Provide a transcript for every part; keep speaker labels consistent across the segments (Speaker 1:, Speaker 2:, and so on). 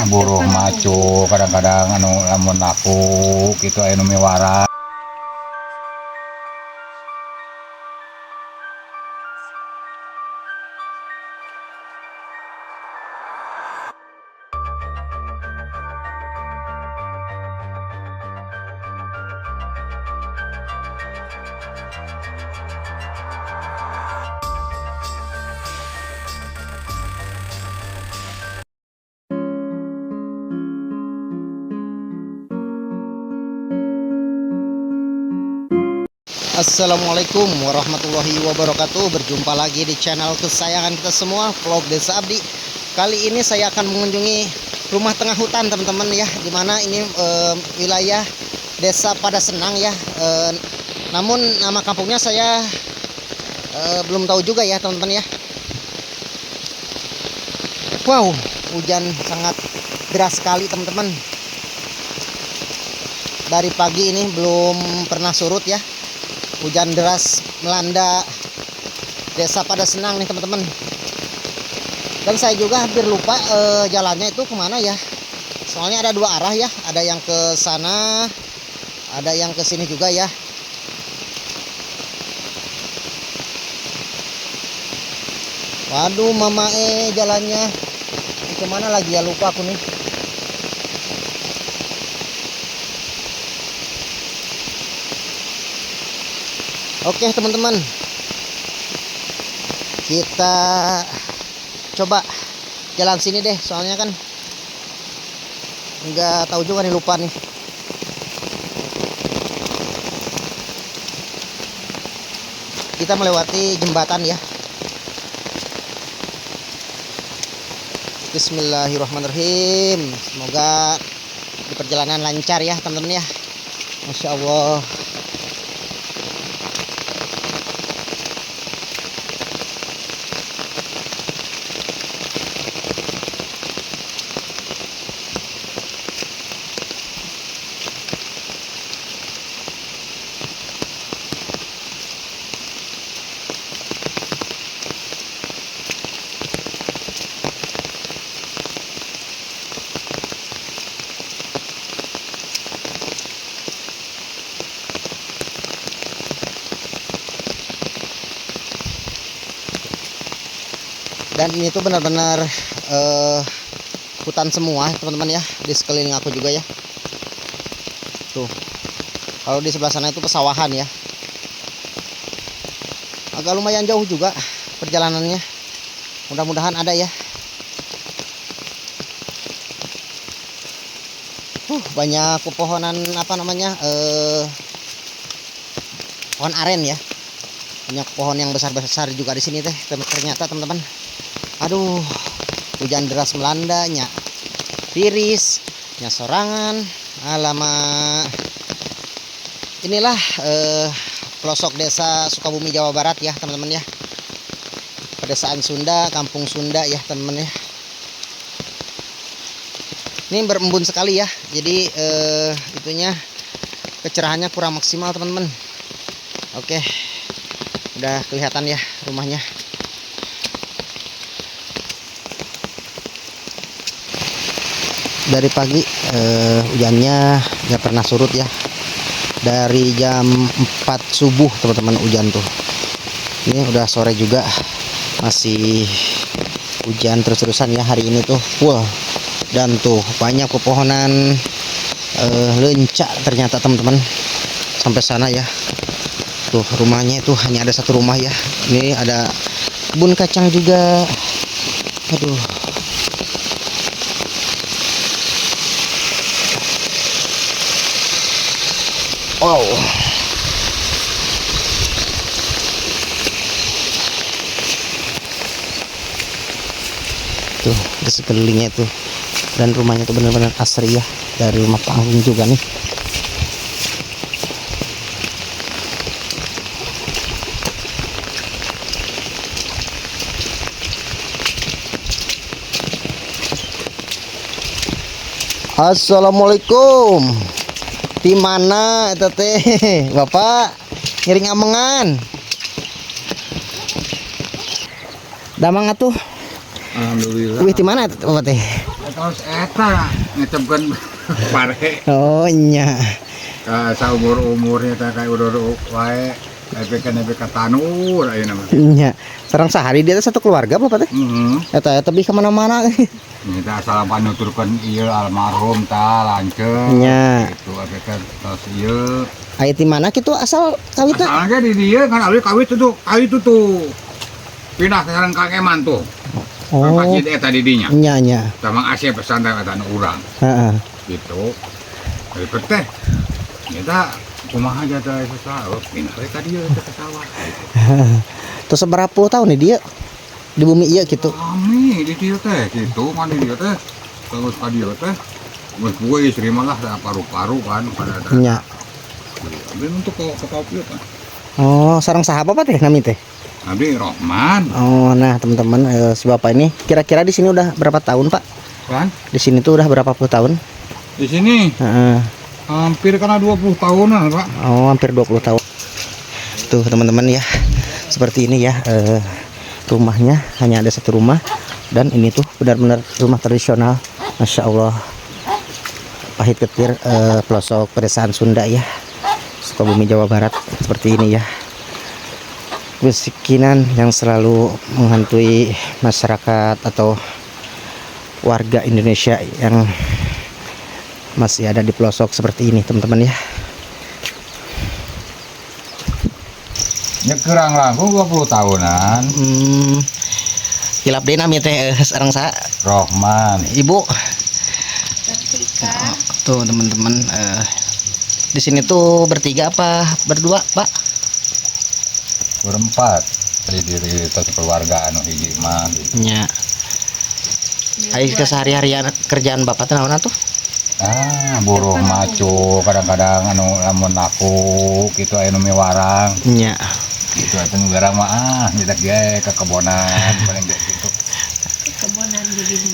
Speaker 1: Buruh macul kadang-kadang anu lamun laku gitu aya nu miwara.
Speaker 2: Assalamualaikum warahmatullahi wabarakatuh. Berjumpa lagi di channel kesayangan kita semua, Vlog Desa Abdi. Kali ini saya akan mengunjungi rumah tengah hutan, teman-teman ya. Dimana ini wilayah Desa Padasenang ya. Namun nama kampungnya saya belum tahu juga ya, teman-teman ya. Wow, hujan sangat deras sekali, teman-teman. Dari pagi ini belum pernah surut ya. Hujan deras melanda Desa Padasenang nih, teman-teman. Dan saya juga hampir lupa jalannya itu kemana ya. Soalnya ada dua arah ya, ada yang ke sana, ada yang ke sini juga ya. Waduh, mama jalannya ini kemana lagi ya, lupa aku nih. Oke teman-teman, kita coba jalan sini deh, soalnya kan nggak tahu juga nih, lupa nih. Kita melewati jembatan ya. Bismillahirrahmanirrahim. Semoga di perjalanan lancar ya teman-teman ya. Masya Allah. Dan ini tuh benar-benar hutan semua teman-teman ya, di sekeliling aku juga ya. Tuh, kalau di sebelah sana itu pesawahan ya. Agak lumayan jauh juga perjalanannya. Mudah-mudahan ada ya. Banyak pepohonan pohon aren ya. Banyak pohon yang besar-besar juga di sini teh ternyata teman-teman. Aduh, hujan deras melanda nya, tiris nya sorangan. Alamak. Inilah pelosok desa Sukabumi, Jawa Barat ya teman-teman ya. Pedesaan Sunda, kampung Sunda ya teman-teman ya. Ini berembun sekali ya. Jadi itunya kecerahannya kurang maksimal teman-teman. Oke, udah kelihatan ya rumahnya. Dari pagi hujannya nggak pernah surut ya. Dari jam 4 subuh teman-teman hujan tuh. Ini udah sore juga masih hujan terus-terusan ya hari ini tuh full. Dan tuh banyak pepohonan lencak ternyata teman-teman sampai sana ya. Tuh rumahnya itu hanya ada satu rumah ya. Ini ada kebun kacang juga. Aduh. Wow. Tuh di sekelilingnya tuh. Dan rumahnya tuh benar-benar asri ya, dari rumah panggung juga nih. Assalamualaikum. Di mana eta teh? Bapak ngiring amengan. Damang atuh.
Speaker 1: Alhamdulillah.
Speaker 2: Wih, di mana eta Bapak teh?
Speaker 1: Tos eta ngecebkeun pare.
Speaker 2: Oh nya.
Speaker 1: Ka saumur-umurnya teh kayak udah wae nepi ka tanur ayeuna mah.
Speaker 2: Nya. Sareng sehari dia teh satu keluarga Bapak teh?
Speaker 1: Heeh.
Speaker 2: Eta eta lebih kemana-mana.
Speaker 1: Kita asal panuturkeun ieu almarhum ta lanceuk.
Speaker 2: Nya.
Speaker 1: Gitu abi teh tos ieu.
Speaker 2: Aya ti mana kitu asal kawitna?
Speaker 1: Asalnya di dieu kan abi kawit tuh, kawit itu tuh. Pindah ke sareng Kang Eman tuh.
Speaker 2: Oh.
Speaker 1: Kan masjid eta di dinya.
Speaker 2: Nya nya.
Speaker 1: Sama Asep pesantren eta nu urang.
Speaker 2: Heeh.
Speaker 1: Gitu. Dari teh. Kita kumaha jatuh susah, oh, pindah we ka dieu teh ke sawah. Gitu.
Speaker 2: Terus seberapa puluh tahun nih dia di bumi iya gitu.
Speaker 1: Kami di dieu teh gitu kan di dieu teh. Terus ka dieu teh. Geus gue istri mah lah paru-paru kan pada ada.
Speaker 2: Nya.
Speaker 1: Abi untuk ke kopi kan.
Speaker 2: Oh, sareng saha Bapak teh nami teh?
Speaker 1: Abi Rohman.
Speaker 2: Oh, nah teman-teman, si Bapak ini kira-kira di sini udah berapa tahun, Pak?
Speaker 1: Kan?
Speaker 2: Di sini tuh udah berapa puluh tahun?
Speaker 1: Di sini
Speaker 2: Heeh.
Speaker 1: hampir karena 20 tahunan, Pak.
Speaker 2: Oh, hampir 20 tahun. Tuh, teman-teman ya. Seperti ini ya, rumahnya hanya ada satu rumah dan ini tuh benar-benar rumah tradisional. Masya Allah. Pahit ketir, pelosok pedesaan Sunda ya. Sukabumi Jawa Barat seperti ini ya. Kemiskinan yang selalu menghantui masyarakat atau warga Indonesia yang masih ada di pelosok seperti ini teman-teman ya.
Speaker 1: Ya kurang langkung 20 tahunan.
Speaker 2: Hilap deui nami teh, sareng saha?
Speaker 1: Rohman.
Speaker 2: Ibu.
Speaker 3: Ketika
Speaker 2: Tuh teman-teman, di sini tuh bertiga apa berdua, Pak?
Speaker 1: Berempat. Di diri satu keluarga anu hiji mah gitu.
Speaker 2: Nya. Ai kesehari-harian kerjaan Bapak teh naon atuh?
Speaker 1: Ah, buruh macu kadang-kadang anu lamun laku gitu aya nu miwarang
Speaker 2: Nya.
Speaker 1: gitu atuh nu garang mah ah nyedak ge ke kebonan paling ge gitu.
Speaker 3: Kebonan begini.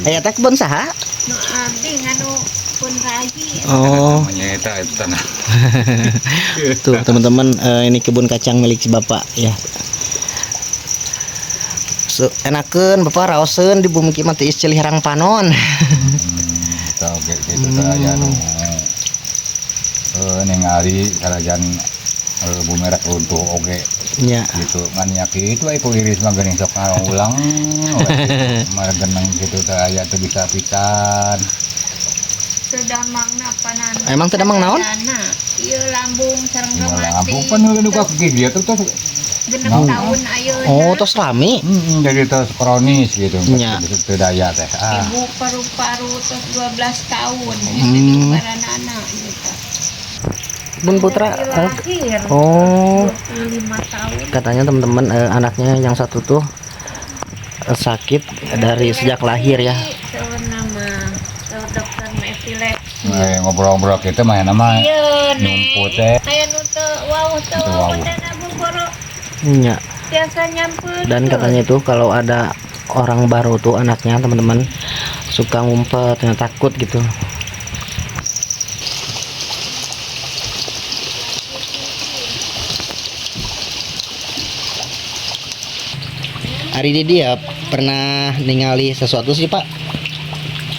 Speaker 2: Aya teh kebon saha?
Speaker 3: Nu abdi nganu pun raji.
Speaker 2: Oh,
Speaker 1: Namanya eta itu tanah.
Speaker 2: tuh teman-teman, ini kebun kacang milik si Bapak ya. So, enakeun Bapak raoseun di bumi kieu mah tiis celih herang panon.
Speaker 1: Gitu oge gitu teh aya nu ningali kalajan bumi rek runtuh oge
Speaker 2: Nya.
Speaker 1: gitu ngan nya kitu aya ku iris mah geuning sok ngaulang we geneng gitu teh aya teu bisa pisan.
Speaker 3: Teu damangna panan.
Speaker 2: Emang teu damang naon?
Speaker 3: Ieu lambung sareng
Speaker 1: Malah
Speaker 3: rematik.
Speaker 1: ampun pan nu ka gigi tuh tos
Speaker 3: 6
Speaker 1: Naon?
Speaker 3: tahun ayeuna.
Speaker 2: Oh, tos lami.
Speaker 1: Jadi tos kronis gitu
Speaker 2: Nya.
Speaker 1: teu daya teh ah.
Speaker 3: Ibu paru-paru tos 12 tahun. Paranana gitu.
Speaker 2: Bun Putra.
Speaker 3: Dari
Speaker 2: Eh,
Speaker 3: lahir.
Speaker 2: Oh,
Speaker 3: 25 tahun.
Speaker 2: katanya teman-teman, anaknya yang satu tuh sakit dari sejak lahir ya.
Speaker 3: Saur nama, saur dokter mah epilepsi.
Speaker 1: Ngobrol-ngobrol kita mah nama
Speaker 3: Iya, Nek.
Speaker 1: nyumput teh.
Speaker 3: Aya nu teu wawuh teu
Speaker 1: Teu
Speaker 3: wawuh
Speaker 1: wawuh.
Speaker 3: dan boro
Speaker 2: Nya.
Speaker 3: tiasa nyampeurkeun.
Speaker 2: Dan katanya itu kalau ada orang baru tuh anaknya teman-teman suka ngumpet, ya, takut gitu. Ari Didi ya pernah ningali sesuatu sih Pak?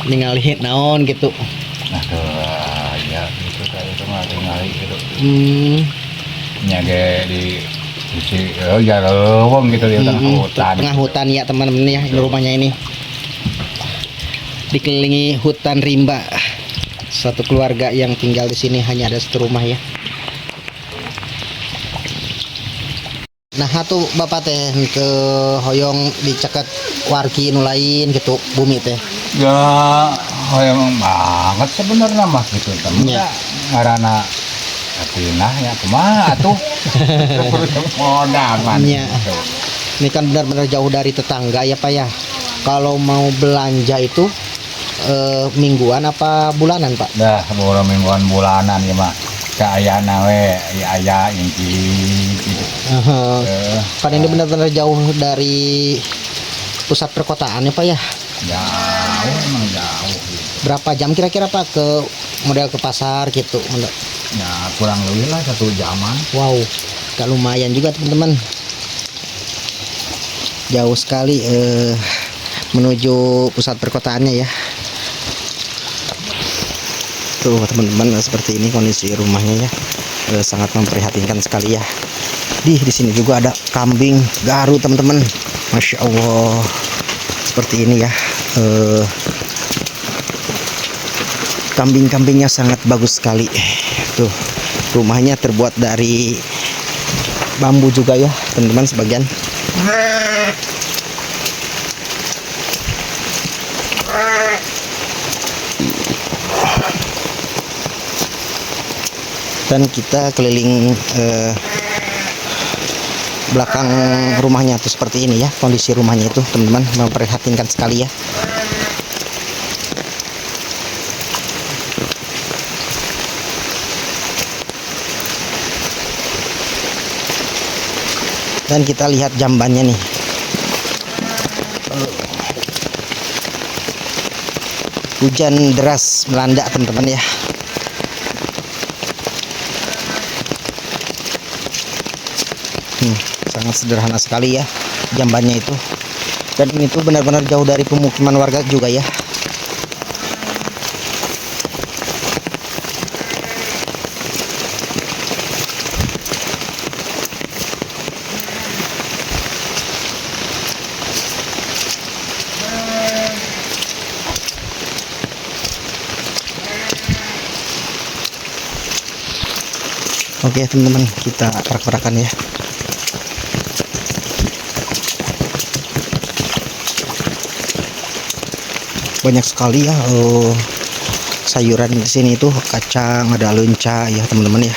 Speaker 2: Ningali naon gitu.
Speaker 1: Nah tuh ya gitu kayak itu mah ningali gitu. Nya ge di di oh ya leuweung gitu di tengah hutan.
Speaker 2: Tengah
Speaker 1: gitu.
Speaker 2: hutan ya teman-teman ya, ini rumahnya ini. Dikelilingi hutan rimba. Satu keluarga yang tinggal di sini hanya ada satu rumah ya. Nah, atuh Bapak teh ke hoyong dicaket wargi nu lain gitu bumi teh.
Speaker 1: Ya hoyong banget sebenarnya mah gitu temen.
Speaker 2: Iya.
Speaker 1: Ngaranna pinah ya kumaha atuh. Modal man.
Speaker 2: Iya.
Speaker 1: Gitu.
Speaker 2: Ini kan benar-benar jauh dari tetangga ya Pak ya. Kalau mau belanja itu mingguan apa bulanan Pak?
Speaker 1: Dah boro mingguan bulanan ya mah. Kaayana we ya aya inti gitu.
Speaker 2: Kan ini benar-benar jauh dari pusat perkotaan ya Pak ya.
Speaker 1: Jauh emang jauh gitu.
Speaker 2: Berapa jam kira-kira Pak ke model ke pasar gitu?
Speaker 1: Ya kurang lebih lah 1 jaman.
Speaker 2: Wow, gak lumayan juga teman-teman. Jauh sekali. menuju pusat perkotaannya ya. Tuh teman-teman, seperti ini kondisi rumahnya ya. Sangat memprihatinkan sekali ya. Di sini juga ada kambing Garut teman-teman. Masya Allah, seperti ini ya. Kambing-kambingnya sangat bagus sekali. Tuh, rumahnya terbuat dari bambu juga ya teman-teman sebagian. Dan kita keliling belakang rumahnya tuh seperti ini ya, kondisi rumahnya itu teman-teman, memprihatinkan sekali ya. Dan kita lihat jambannya nih. Hujan deras melanda teman-teman ya. Sangat sederhana sekali ya jambannya itu. Dan ini tuh benar-benar jauh dari pemukiman warga juga ya. Oke teman-teman, kita prak-prakan ya. Banyak sekali ya sayuran di sini itu, kacang, ada leunca ya teman-teman ya.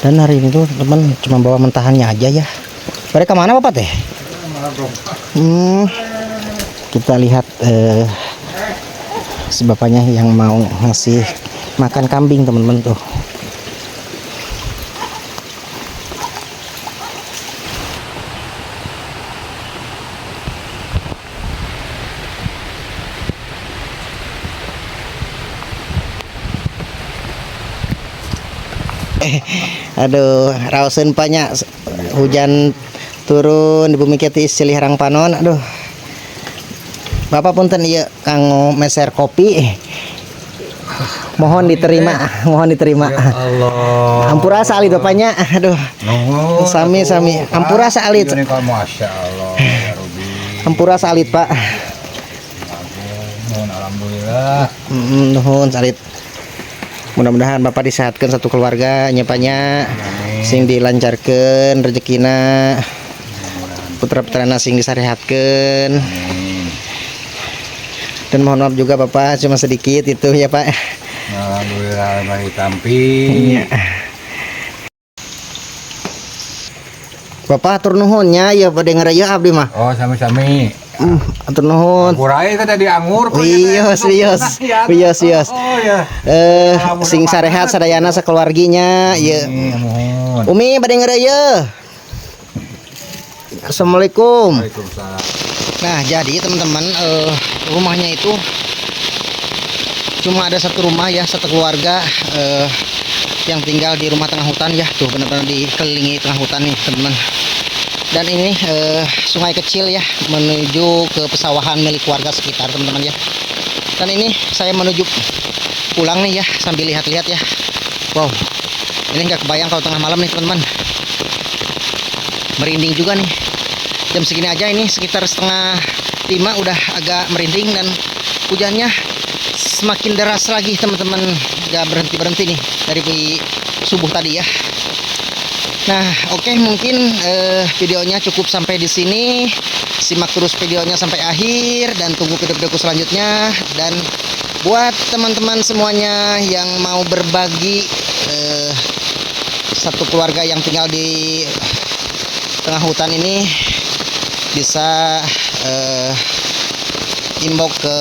Speaker 2: Dan hari ini tuh teman-teman cuma bawa mentahannya aja ya. Mereka mana Bapak teh? Kita lihat si bapaknya yang mau ngasih makan kambing teman-teman tuh. Aduh, raoseun banyak hujan turun di bumi kieu silih herang panon. Aduh. Bapak punten ieu kanggo meser kopi. Mohon diterima, mohon diterima.
Speaker 1: Ya Allah.
Speaker 2: Hampura saalit bapaknya. Aduh.
Speaker 1: Nuhun,
Speaker 2: Sami, sami.
Speaker 1: atuh.
Speaker 2: Hampura saalit.
Speaker 1: Ini kalau Masya Allah, ya Robi.
Speaker 2: Hampura saalit, Pak.
Speaker 1: Nuhun, alhamdulillah.
Speaker 2: Nuhun saalit. Mudah-mudahan Bapak disehatkan satu keluarga nya Pak nya.
Speaker 1: Amin.
Speaker 2: Sing dilancarkeun rezekina. Putra-putrana sing disarehatkeun.
Speaker 1: Amin.
Speaker 2: Dan mohon maaf juga Bapak cuma sedikit itu ya Pak.
Speaker 1: Alhamdulillah mari tampi.
Speaker 2: Iya. Bapak atur nuhun nya ya bade ngaraya abdi mah.
Speaker 1: Oh, sami-sami.
Speaker 2: Atur nuhun.
Speaker 1: Kurai kan tadi anggur.
Speaker 2: Wios, wios. Wios, wios.
Speaker 1: Oh ya.
Speaker 2: Sing sarehat sadayana sakeluarginya ieu.
Speaker 1: Nuhun.
Speaker 2: Umi bade ngaraya. Assalamualaikum.
Speaker 1: Waalaikumsalam.
Speaker 2: Nah, jadi teman-teman, rumahnya itu cuma ada satu rumah ya, satu keluarga yang tinggal di rumah tengah hutan ya. Tuh benar-benar dikelilingi tengah hutan nih teman-teman. Dan ini sungai kecil ya menuju ke pesawahan milik warga sekitar teman-teman ya. Dan ini saya menuju pulang nih ya sambil lihat-lihat ya. Wow, ini nggak kebayang kalau tengah malam nih teman-teman. Merinding juga nih. Jam segini aja ini sekitar 4:30 udah agak merinding dan hujannya semakin deras lagi teman-teman, nggak berhenti-berhenti nih dari subuh tadi ya. Nah, oke, mungkin videonya cukup sampai di sini. Simak terus videonya sampai akhir dan tunggu video-videoku selanjutnya. Dan buat teman-teman semuanya yang mau berbagi satu keluarga yang tinggal di tengah hutan ini bisa inbox ke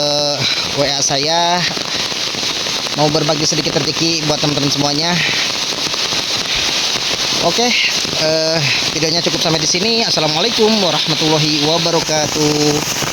Speaker 2: WA saya, mau berbagi sedikit rezeki buat teman-teman semuanya. Oke, Videonya cukup sampai di sini. Assalamualaikum warahmatullahi wabarakatuh.